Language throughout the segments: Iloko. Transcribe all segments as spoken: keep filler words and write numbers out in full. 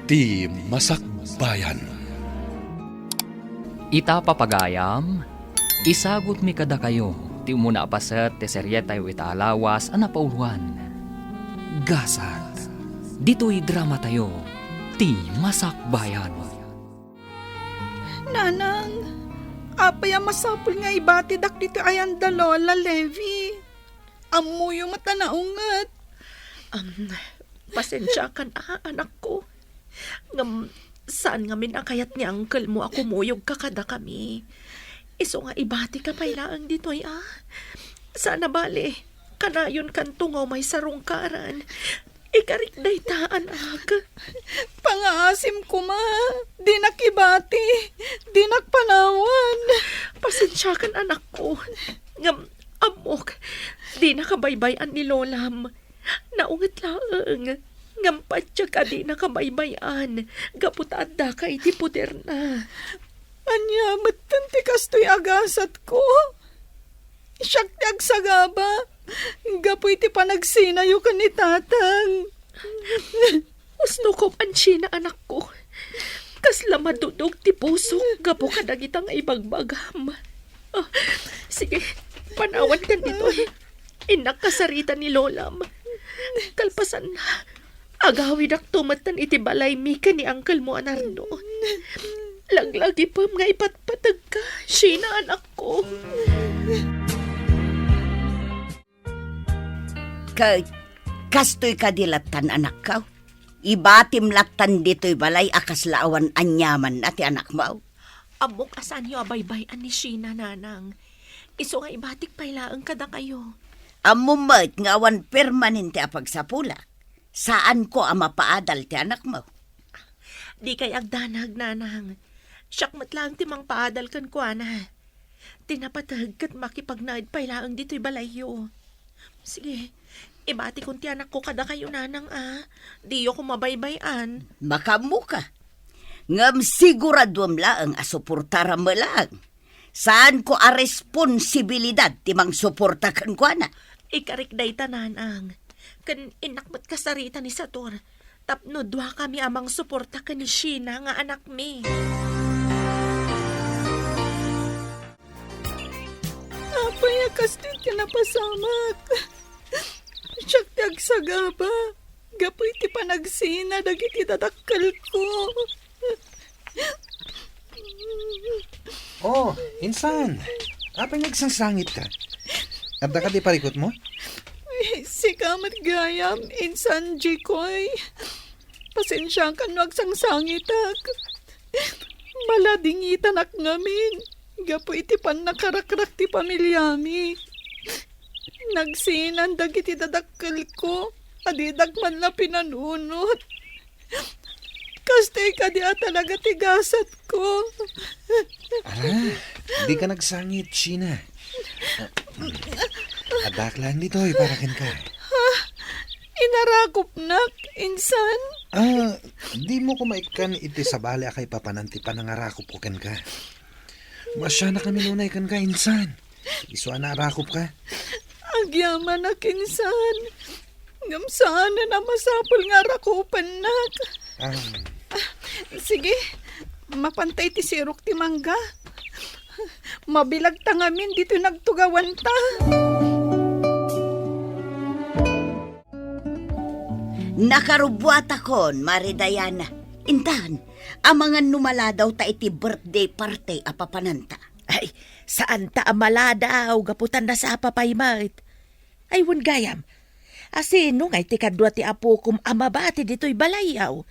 Ti Masakbayan. Ita, papagayam, isagutmi kadakayo ti umuna a paset ti serietayo ita a lawas a napauloan, Gasat. Ditoy dramatayo, Ti Masakbayan. Nanang, apay a masapul nga ibatidak ditoy ayanda Lola Levi? Ammoyo met a naunget. Am, pasensiakan a, anakko. Ngem saan ngamin a kayat ni uncle mo a kumuyogka kadakami. Isu nga ibatika pay laeng ditoy a. Saan a bale, kanayonkanto nga umay sarungkaran. Ikarik dayta, anak. Pangaasim koma, dinak ibati, dinak panawan. Pasensiakan, anakko. Ngem, ammok, dinaka baybay-an ni lolam. Naunget laeng, ngem patiek a dinaka baybay-an, gapu ta addaka iti poderna. Ania metten ti kastoy a gasatko? Siak ti agsagaba, gapu iti panagsinayo ken ni tatang. Usno ko, Pansina, anakko. Kasla madudog ti pusok gapu kadagita nga ibagbagam. Ah, sige, panawankan ditoy. Innak kasarita ni lolam. Kalpasanna, agawidakto metten iti balaymi ken ni uncle mo a Nardo. Laglagipem nga ipatpategka, Sheena, anakko. Ket kastoy kadi lattan, anakko? Ibatim lattan ditoy balay a kasla awan aniamanna ti anakmo? Ammok a saanyo a baybay-an ni Sheena, nanang. Isu nga ibatik pay laeng kadakayo. Ammom met nga awan permanente a pagsapulak. Saanko a mapaadal ti anakmo. Dikay agdanag, nanang. Siak met laeng ti mangpaadal kenkuana. Ti napateg ket makipagnaed pay laeng ditoy balayyo. Sige, ibatikon ti anakko kadakayo, nanang, a. Diyo koma baybay-an. Makaammoka. Ngem siguraduem laeng a suportaram met laeng. Saanko a responsibilidad ti mangsuporta kenkuana. Ikarik dayta, nanang. Ken innak met kasarita ni Sator tapno duakami a mangsuporta ken ni Sheena nga anakmi. Apay a kastoy ti napasamak? Siak ti agsagaba gapu iti panagsina dagiti dadakkelko. Oh, insan. Apay nga agsangsangitka? Adda kadi parikutmo? Ay, sika met gayam, insan Jikoy. Pasensiakan no agsangsangitak. Maladingitanak ngamin gapu iti pannakarakrak ti pamiliami. Nagsinan dagiti dadakkelko a didak man la pinanunot. Kastoy kadi a talaga ti gasatko. Ala, dika nagsangit, Sheena. Addaak laeng ditoy para kenka. Ha? Inarakupnak, insan? Ah, dimo koma ikkan iti sabali a kaipapanan ti panangarakupko kenka. Maasianakami nunay kenka, insan. Isu a naarakupka. Agyamanak, insan. Ngem saanen a masapul nga arakupennak. Ah. Sige, mapanta iti sirok ti mangga. Mabilagta ngamin ditoy nagtugawanta. Nakarubbuatakon, Mari Diana. Intan, amangan no maladaw ta iti birthday party a papananta. Ay, saan ta a maladaw, gapu ta nasapa pay met. Ay, wen gayam, a sino ngay ti kadua ti apokom a mabati ditoy balayyo?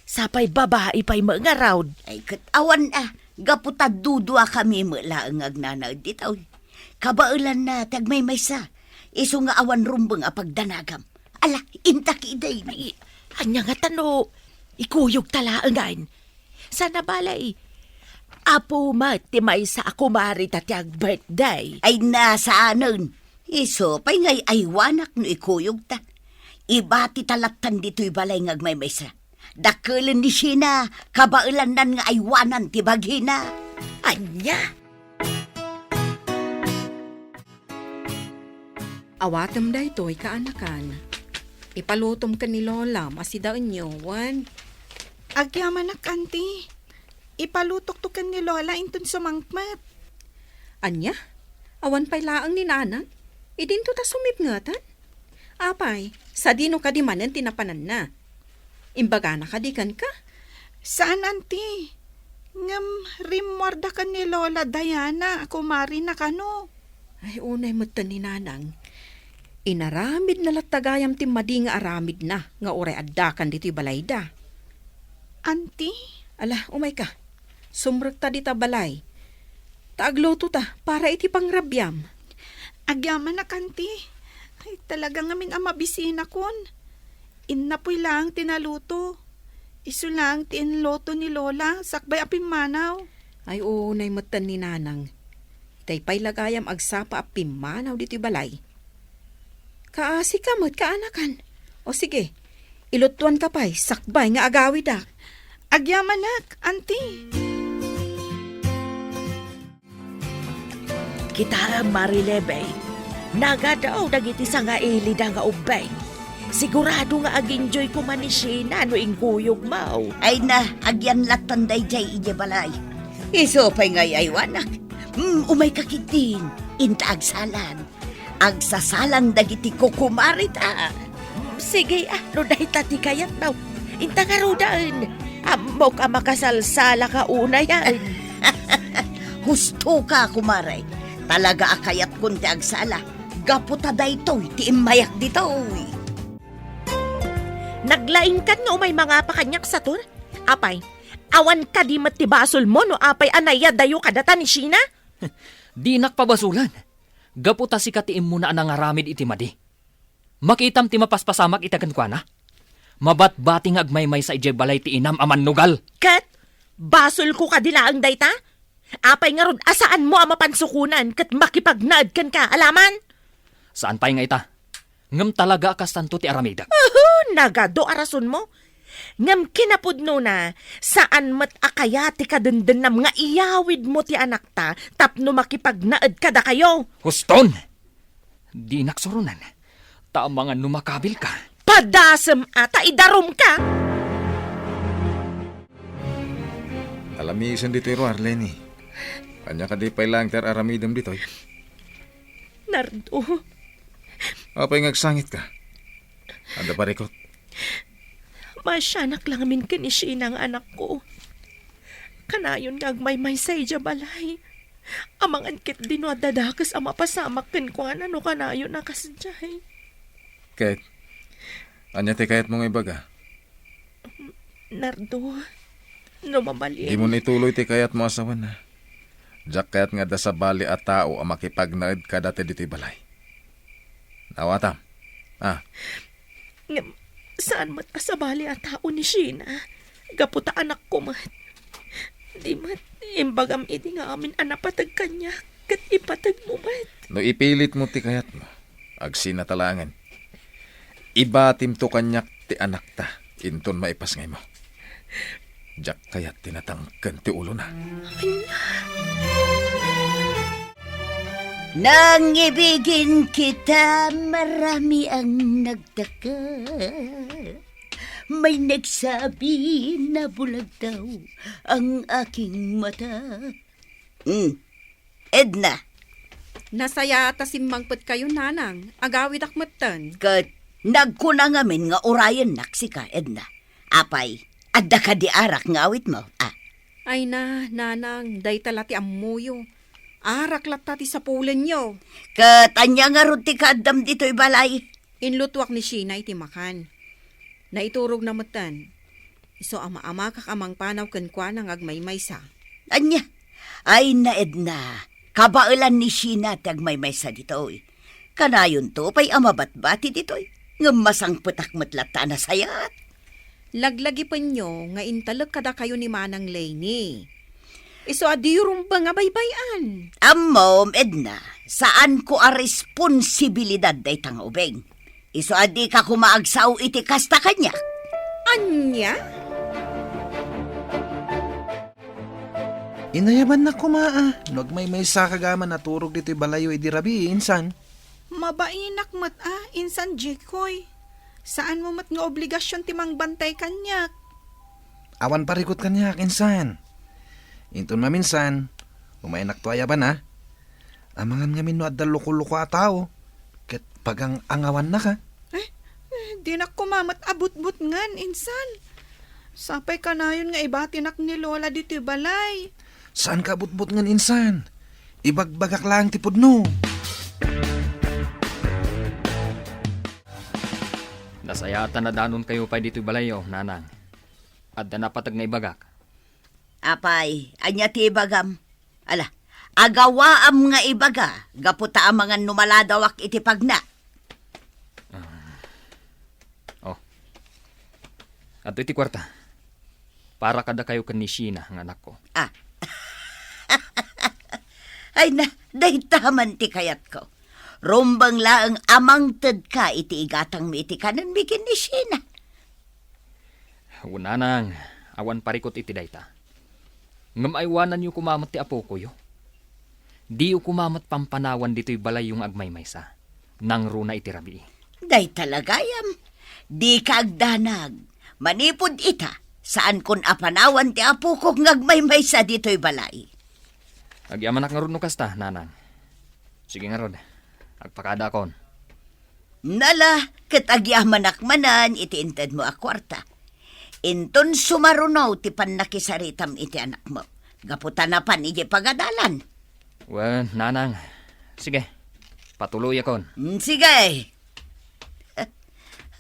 Sapay babai pay met ngarud. Ay, ket awan a, gapu ta duduakami met laeng nga agnanaed ditoy. Kabaelanna ti agmaymaysa, isu nga awan rumbeng a pagdanagam. Ala, intak idaydi. Ania ngata no ikuyogta laengen? Saan a bale, apo met ti maysa a kumare ta ti ag-birthday. Ay, saanen. Isu pay nga aywanak no ikuyogta. Ibatita lattan ditoy balay nga agmaymaysa. Dakkelen ni Sheena, kabaelannan nga aywanan ti bagina. Ania? Awatem daytoy, kaanakan. Ipalutom ken ni Lolam a sidaenyo, wen? Agyamanak, Auntie. Ipalutokto ken ni Lola inton sumangpet. Ania? Awan pay laeng ni Nanang? Idinto ta sumipngeten? Apay, sadino kadi manen ti napananna? Imbagana kadi kenka? Saan, Auntie. Ngem rimmuarda ken ni Lola Diana a kumarina kano. Ay, unay metten ni Nanang. Inaramidna latta gayam ti madi nga aramidna nga uray addakan ditoy balayda. Auntie? Ala, umayka. Sumrekta dita balay. Ta aglutota para iti pangrabiam. Agyamanak, Auntie. Ay, talaga ngamin a mabisinakon. Innapoy laeng ti naluto. Isu laeng ti inluto ni Lola sakbay a pimmanaw. Ay, unay metten ni Nanang. Itay pay la gayam agsapa a pimmanaw ditoy balay. Kaasika met, kaanakan. O sige, ilutuanka pay sakbay nga agawidak. Agyamanak, Auntie. Kitaem, Marilebeng, nagadaw dagiti sangailida nga ubbing. Sigurado nga aginjoy koma ni Sheena no ingkuyogmo. Ay na, agyan lattan daydiay idiay balay. Isu pay nga ay-aywanak. Hmm, umayka ketdin, inta agsalan. Agsasalang dagiti kukumarita. Sige, ah, no dayta ti kayatmo. Inta ngaruden. Ammok a makasalsalaka unayen. Hustoka, kumare. Talaga a kayatkon ti agsala. Gapu ta daytoy ti immayak ditoy. Naglaingkan nga umay mangapa kaniak, Sator? Apay, awan kadi met ti basolmo no apay a nayadayo kadata ni Sheena? Dinak pabasolan. Gapu ta sika ti immuna a nangaramid iti madi. Makitam ti mapaspasamak ita kenkuana. Mabatbati nga agmaymaysa idiay balay ti inam a mannugal. Ket basolko kadi laeng dayta? Apay ngarud a saanmo a mapansukonan ket makipagnaed kenka, alaman? Saan pay nga ita. Ngem talaga a kastanto ti aramidek. Uhu, nagadu a rasonmo. Ngem kinapudnona, saan met a kayat ti kadendennam nga iyawidmo ti anakta tapno makipagnaed kadakayo. Huston! Dinak suronen. Ta amangan no makabilka. Padasem a ta idarumka! Alamisen ditoy ruar, Lenny. Ania kadi pay laeng ti ar-aramidem ditoy? Nardo. Apay nga agsangitka? Adda parikut? Maasianak la ngamin ken ni Sheena nga anakko. Kanayon nga agmaymaysa idiay balay. Amangan ketdi no adda dakes a mapasamak kenkuana no kanayon a kasdiay. Ket, ania ti kayatmo nga ibaga? Nardo, no mabalin. Dimon ituloy ti kayatmo a sawen. Diak kayat nga adda sabali a tao a makipagnaed kadata ditoy balay. Naawatam. Ah. Ngem, saan met a sabali a tao ni Sheena. Gapu ta anakko met. Di met, imbagam idi nga amin a napateg kaniak, ket ipateg mo met. No ipilitmo ti kayatmo, agsinatalangen. Ibatimto kaniak ti anakta, inton maipasngaymo. Diak kayat ti natangken ti ulona. Ania? Nangibigin kita, marami ang nagtaka. May nagsabi na bulag daw ang aking mata. Hmm. Edna. Nasayaat a simmangpetkayo, Nanang. Agawidak metten. Ket nagkuna ngamin nga urayennak sika, Edna. Apay, adda kadi arak nga awitmo? Ah. Ay na, Nanang, dayta la ti ammoyo. Arak latta ti sapulenyo. Ket ania ngarud ti kaaddam ditoy balay? Inlutuak ni Sheena iti makan. Naiturogna metten. Isu a maamakak a mangpanaw kenkuana nga agmaymaysa. Ania? Ay na, Edna, kabaelan ni Sheena ti agmaymaysa ditoy. Kanayonto pay a mabatbati ditoy, ngem masangpetak met latta a nasayaat. Laglagipenyo nga intalek kadakayo ni Manang Lenny. Isu a diyo rumbeng a baybay-an. Ammom, Edna, saanko a responsibilidad dayta nga ubing. Isu a dika koma agsao iti kasta kaniak. Ania? Inayabannak koma a no agmaymaysa ka gayam a naturog ditoy balayo idi rabii, insan. Mabainak met a, insan Jikoy. Saanmo met nga obligasion ti mangbantay kaniak. Awan parikut kaniak, insan. Inton maminsan, umaynakto a yaban, a. Amangan ngamin no adda loko-loko a tao, ket pagang-angawannaka. Eh, eh, dinak koma met a butbutngen, insan. Sapay kanayon nga ibatinak ni Lola ditoy balay. Saanka a butbutngen, insan. Ibagbagak laeng ti pudno. Nasayaat a nadanonkayo pay ditoy balayyo, Nanang. Adda napateg nga ibagak. Apay, ania ti ibagam? Ala, agawaam nga ibaga, gapu ta amangan no maladawak iti pagna. Ah. Oh. Adtoy ti kuarta. Para kadakayo ken ni Sheena nga anakko. Ah. Ay na, dayta man ti kayatko. Rumbeng laeng a mangtedka iti igatangmi iti kanenmi ken ni Sheena. Wen, Nanang, awan parikut iti dayta. Ngem aywananyo koma met ti apokoyo. Diyo koma met pampanawan ditoy balayyo nga agmaymaysa. Nangruna iti rabii. Dayta la gayam. Dika agdanag. Manipud ita, saankon a panawan ti apoko nga agmaymaysa ditoy balay. Agyamanak ngarud no kasta, Nanang. Sige ngarud, agpakadakon. Nala, ket agyamanak manen iti intedmo a kuarta. Inton sumaruno ti pannakisaritam iti anakmo, gapu ta napan idiay pagadalan. Wen, Nanang. Sige, patuloyakon. Mm, sige.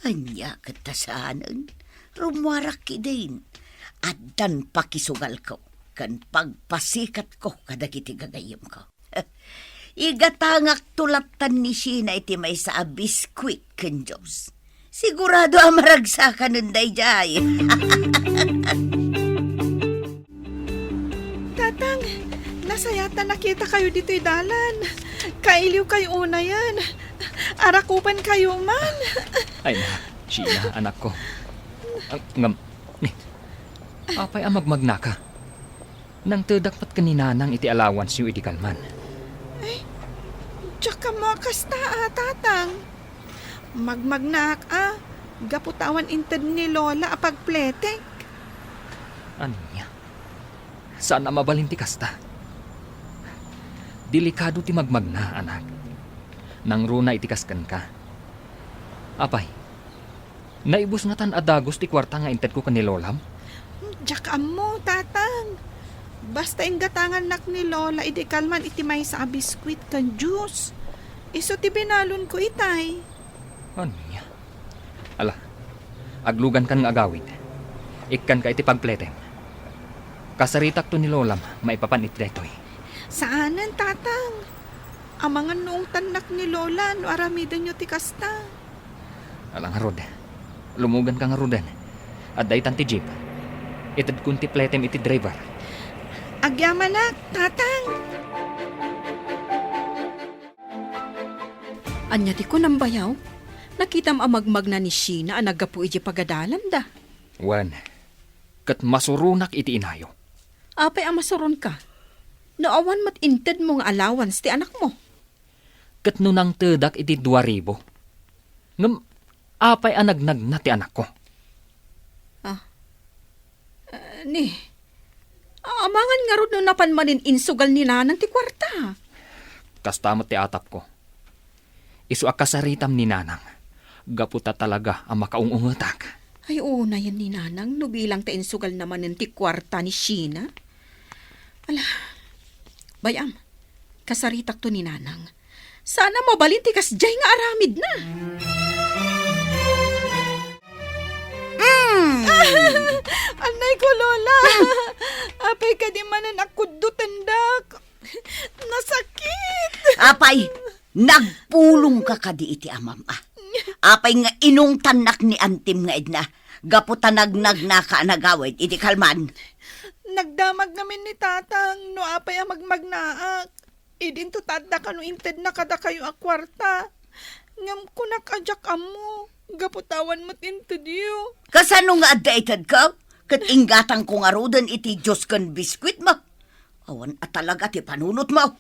Ania ket ta saanen? Rummuarak idin. Addan pakisugalko ken pagpasikatko kadagiti gagayyemko. Igatangakto lattan ni Sheena iti maysa a biskuit ken juice. Sigurado a maragsakanen daydiay. Tatang, nasayaat a nakitakayo ditoy dalan. Kailiwkayo unayen. Arakupankayo man. Ay na, Sheena, anakko. Ang, ngam, ni, apay a magmagnaka? Nangtedak met ken ni Nanang iti allowanceyo idi kalman. Ay, diak ammo a kasta a, Tatang. Magmagnaak a, gapu ta awan inted ni Lola a pagpletek. Ania? Saan a mabalin ti kasta. Delikado ti magmagna, anak. Nangruna iti kas kenka. Apay, naibus ngatan a dagus ti kuarta nga intedko ken ni Lolam? Diak ammo, Tatang. Basta inggatangannak ni Lola idi kalman iti maysa a biskuit ken juice. Isu ti binalonko itay. Ania? Ala, aglugankan nga agawid. Ikkanka iti pagpletem. Kasaritakto ni Lolam maipapan iti daytoy. Saanen, Tatang. Amangan no ungtannak ni Lola no aramidenyo ti kasta. Ala ngarud. Lumuganka ngaruden. Adda itan ti jeep. Itedkon ti pletem iti driver. Agyamanak, Tatang. Ania ti kunam, bayaw? Nakitam a magmagna ni Sheena a naggapu idiay pagadalanda. Wen, ket masuronak iti inayo. Apay a masuronka? No awan met intedmo nga allowance ti anakmo. Ket no nangtedak iti dua ribu. Ngem apay a nagnagna ti anakko? Ah. Ah, ni, amangan ngarud no napan manen insugal ni Nanang ti kuarta. Kasta met ti atapko. Isu a kasaritam ni Nanang, gapu ta talaga a makaung-ungetak. Ay, unayen ni Nanang no bilang ta insugalna manen ti kuarta ni Sheena. Ala, bay-am, kasaritakto ni Nanang. Saan a mabalin ti kasdiay nga aramidna. Mm. Annay ko, Lola. Apay kadi manen a kuddotendak. Nasakit. Apay, nagpulongka kadi iti amam, a? Apay nga inungtannak ni antim nga idna, gapu ta nagnagnaka a nagawid idi kalman? Nagdamag ngamin ni Tatang no apay a magmagnaak. Idinto ta adda kano intedna kadakayo a kuarta. Ngem kunak a diak ammo, gapu ta awan met intedyo. Kasano nga adda itedko? Ket inggatangko ngaruden iti juice ken biskuitmo. Awan a talaga ti panunotmo.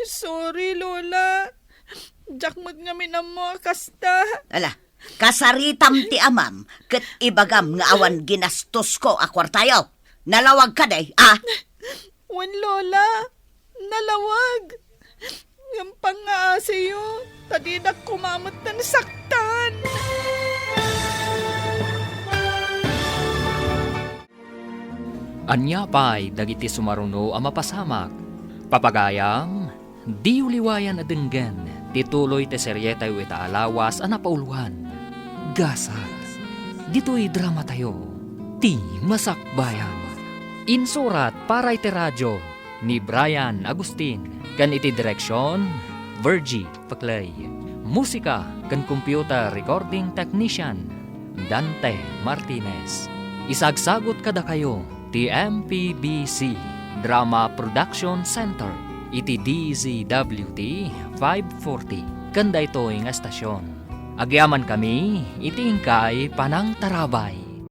Sorry, Lola. Diak met ngamin ammo a kasta. Ala, Kasaritam ti amam ket ibagam nga awan ginastosko a kuartayo. Nalawag kadi, a? Wen, Lola. Nalawag. Ngem pangngaasiyo, ta didak koma met nasaktan. Ania pay dagiti sumaruno a mapasamak? Papagayam, diyo liwayan a denggen ti tuloy ti serietayo ita a lawas a napauluan, Gasat. Ditoy dramatayo, ti Masakbayan. Insurat para iti radio ni Brian Agustin ken iti direksion, Virgie Paclay. Musika ken computer recording technician, Dante Martinez. Isagsagut kadakayo ti M P B C Drama Production Center iti D Z W T five forty ken daytoy nga estasion. Agyamankami iti inkay panangtarabay.